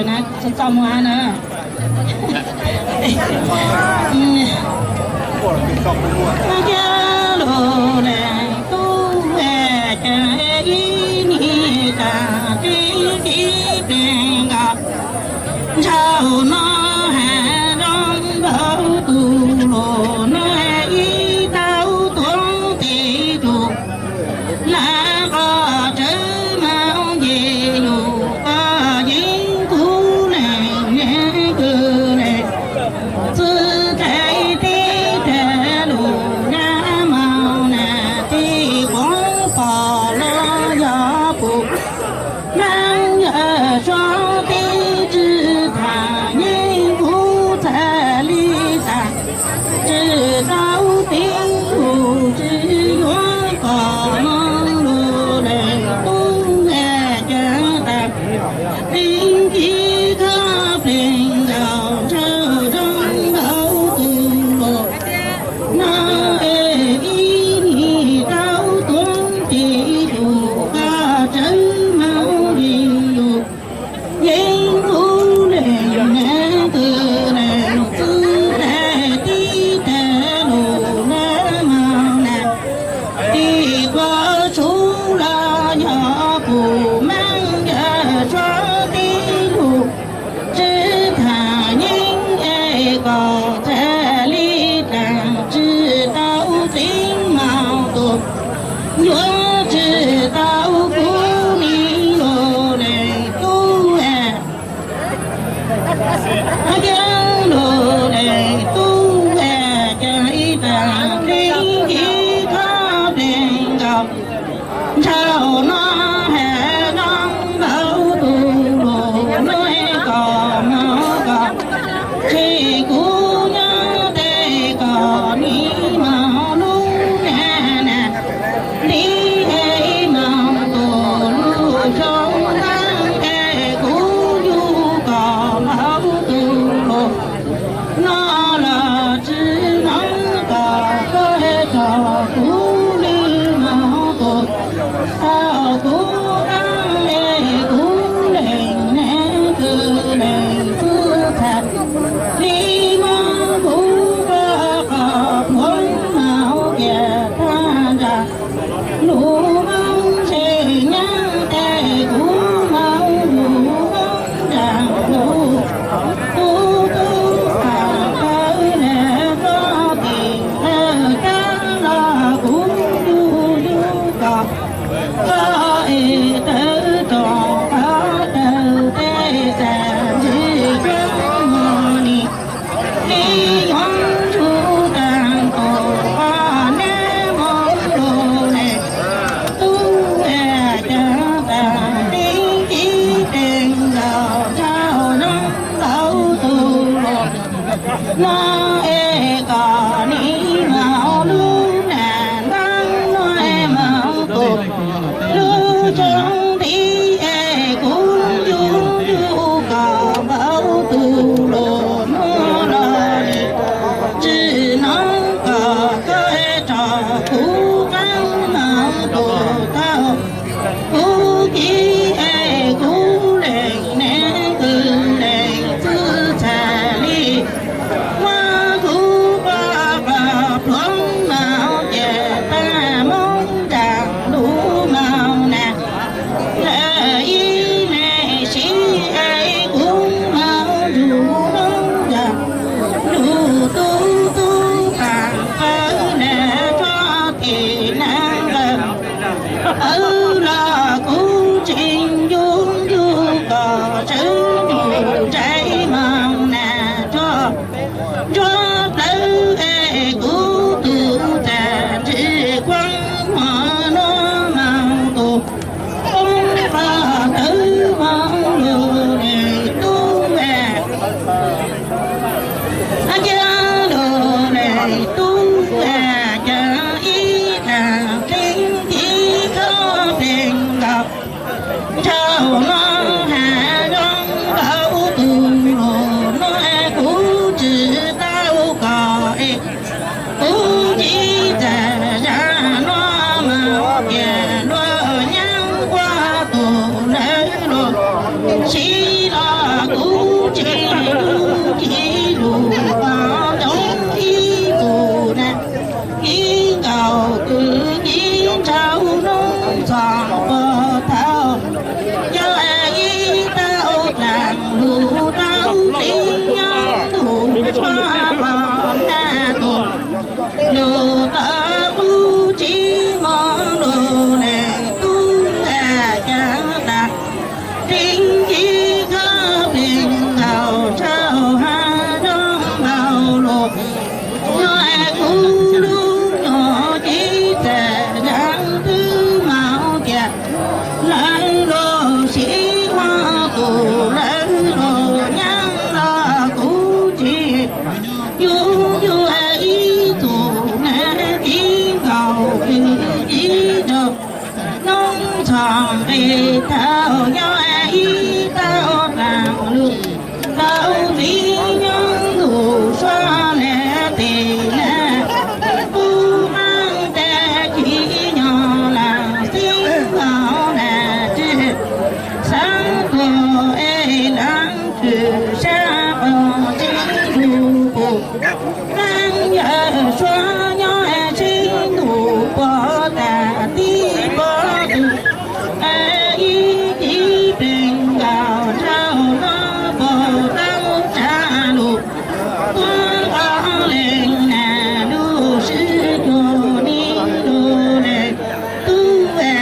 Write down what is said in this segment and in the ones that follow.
na, txom txom muag na. Thiab lus leej tub cav ib nig tas tib tib pes nkaus, ntshaum no has zoo npaum tus lus no ib tau tuav tes tus. Lawv qhov tsawb mas nce yus qhov yeeb, kuv leej neeg kwv leej txwv tais tib tag lus na, mas nas tij quav pom los yog pum, mas yog sua tib tsw tham yeeb kuv txhaj li tas, tsis tau tib lus tsis yuav kom lus leej tub cav tas, tib kib khab plees nkaus ntshaum zoo npaum tus lus no es ib nig tau tuav tes tus qhov tsawb mas nce yus yeeb, kuv leej neeg kwv leej txwv tais tib tag lus na, mas nas tij quav tsuv los yog pum, mas yog sua tib lus tsis tham yeeb es kom txhaj li tas, tsis tau txij mus tus, yuav tsis tau kuv nig lus leej tub. Thiab lus leej tub cav ib tas tib kib khab plees nkaus, ntshaum no has zoo npaum tus lus no kom mus kom, tsis kuv nyob tes kom nim mus lub neej na, li es mus tus lub xyoo ntxeev es kuv yug kom npaum tus lus no los tsis hnov kom koj tso kuv li mus tus, tau kuv dab es kuv leej neeg kwv leej txwv txhaj li muab kuv koj qhov pluav mas cia tag nrho. Lus Hmoob tseem nyob tes kuv mas lus Hmoob nraag lus, kuv tub txhaj tawv leg rau tim tawg kab los kuv yug yug kom koj es tawv tso qhov tawg tej tag ntsig cuab mus ni. Li yuav ntsug tag nkaus qhov neb mus lus leej tub cav tas tib kib plees nkaus ntshaum zoo npaum tus lus no es kom nim mus lub neej ntxeev no es mus tus lub xyoo ntxiv es kuv yug yug kom npaum tus lus no los li, tsis hnov kom koj tso kuv qeeb mus tus, tau kuv kib es kuv leej neeg kwv leej txwv txhaj li muab kuv koj qhov pluav mas cia tag Hmoob nraag lus mas na. Lawv ib leeg siv es kuv mas ntsug Lug tau tsev nyob tug tshua pom nta tug, lug tau qub tsev moog lug leej tub a caav tas, tseeb ci koj pleeg nkaus rau hab nroo nkaus lug. Yog kuv lub nyuam cev txawm dlaab twb maum ca, lawv lug sib huv tus lawv lug nyaab los kuv tseem yuav yuav ib tug na, tsev nkaus kwv tij nraug noob txhom nqe tau, yog ib tau taag lug tau txiv nyob lug suav le tes na, tub maab tes ci nyob laag xeeb hau na tsi, xaav tuag es laab tshwm sab qo tseeb lug pum. Laab yawg suav nyob tseeb lug pov tas tib pov tug, ib ci pleeg nkaus rau no pov tau tsa lug, tuab qhov leej na lug sib cuag ni lug le tub a.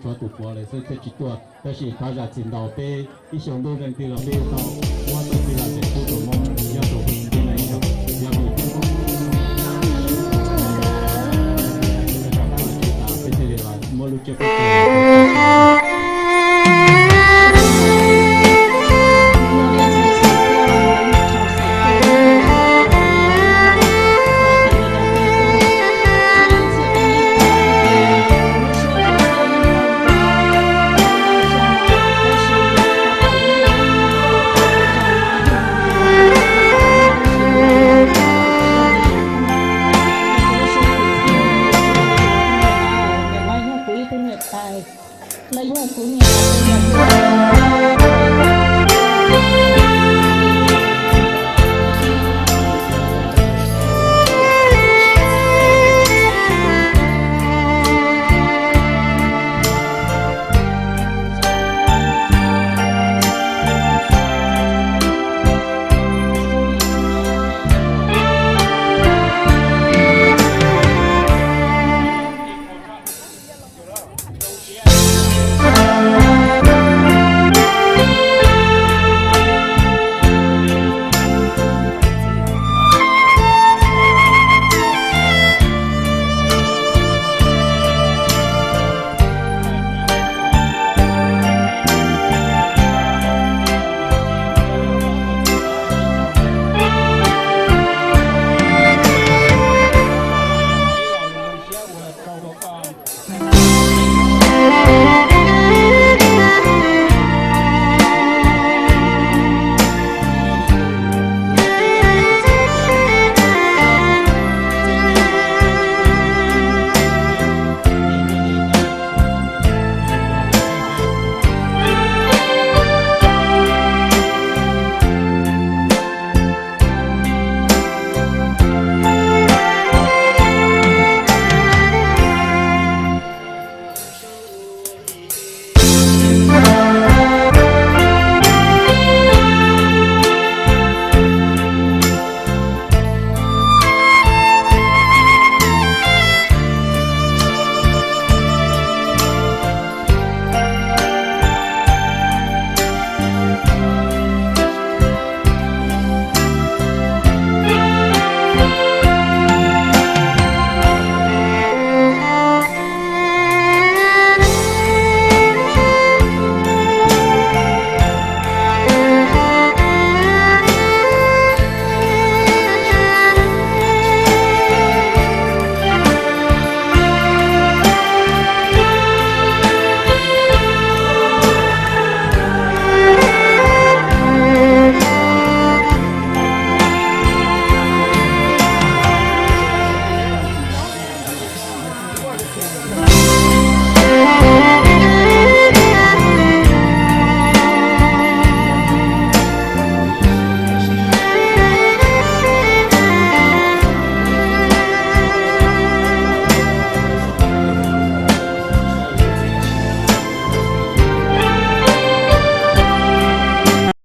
Tshuav tus puav lawm xwb thiaj tsis tuaj, tab sis thov zam txim ntau, peb ib xyoo ntuj leej twg los peb yuav tau muab txoj kev lom zem pub rau Hmoob nyob rau hauv tsev neeg yog yog tus peb thiaj li muab lub tsiab pub Los yog kuv ib tug niam tais, los yog kuv niam tais.